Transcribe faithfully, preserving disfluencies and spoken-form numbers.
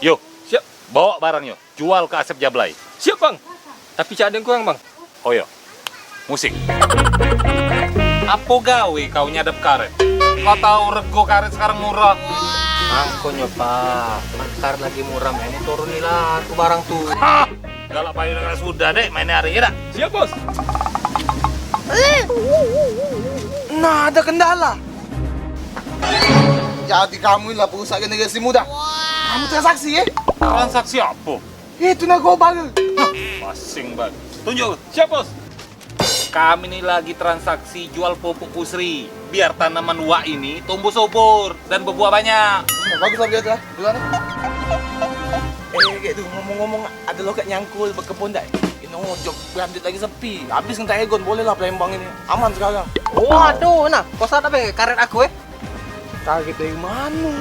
Yo, siap. Bawa barangnyo, jual ke Asep Jablay. Siap, Bang. Tapi cak ado yang kurang, Bang. Oh yo, musik. Apo gawe kau nyadap karet? Kau tau rego karet sekarang murah? Mangkonyo, Pak, karet lagi murah, ini turunilah aku barang tu. Hah! Galak payu dengan sudah, Dek, main hari ya, dak? Siap, Bos. Nah, ada kendala. Jadi kamu inilah perusak generasi muda. Kamu transaksi, eh? Transaksi apa? Itu narkoba ke? Hah, basing banget. Tunjuk. Siap, Bos. Kami ni lagi transaksi jual pupuk pusri. Biar tanaman wak ini tumbuh subur dan berbuah banyak. Nah, bagus lah, biar tu lah. Duluan, eh. Eh, kayak tu, ngomong-ngomong, ada loket nyangkul berkebun dak? Ini ngojok berandit lagi sepi. Habis ngentak Egon, boleh lah Palembang ini. Aman sekarang. Waduh, nah, kau sadap be karet aku, eh? Karet dari mana?